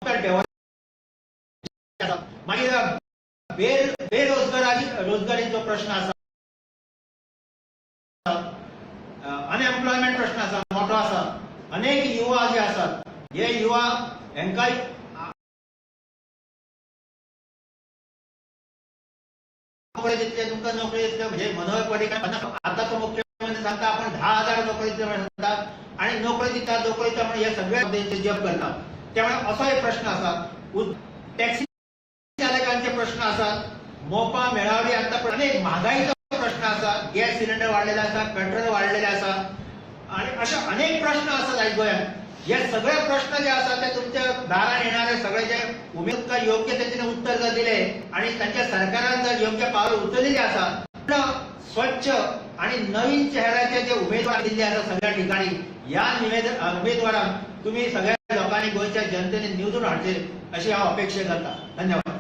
फक्त डेव्हलप. मागीर बेरोजगारी रोजगारीचो प्रश्न आसा, अनएम्प्लॉयमेंट प्रश्न आसा, मोठो आसा. अनेक युवा जे आसात, हे युवा हेंकां नोकरी दितले, तुमकां नोकरी दितले. म्हणजे मनोहर पर्रीकर आतांचो मुख्यमंत्री सांगता आपण 10,000 नोकरी दितले म्हणून सांगता आनी नोकरी दिता नोकरी दिता म्हणून हे सगळे जप करता. त्यामुळे असो एक प्रश्न आसा. टॅक्सी चालकांचे प्रश्न आसात, मोपा मेळावी आता अनेक महागाईचो प्रश्न आसा, गॅस सिलिंडर वाडलेले आसा, पेट्रोल वाडलेले आसा आणि अशे अनेक प्रश्न आसात आयज गोंयांत. हे सगळे प्रश्न जे आसात ते तुमच्या दारान येणारे सगळे जे उमेदवार योग्य तेचे उत्तर जर दिले आणि तांच्या सरकारान जर योग्य पावल उचललेली आसा, स्वच्छ आणि नवीन चेहऱ्याचे जे उमेदवार दिल्ले आसा सगळ्या ठिकाणी, ह्या उमेदवारांक तुम्ही सगळ्या लोकांनी गोंयच्या जनतेने निवडून हाडचे अशी हांव अपेक्षा करता. धन्यवाद.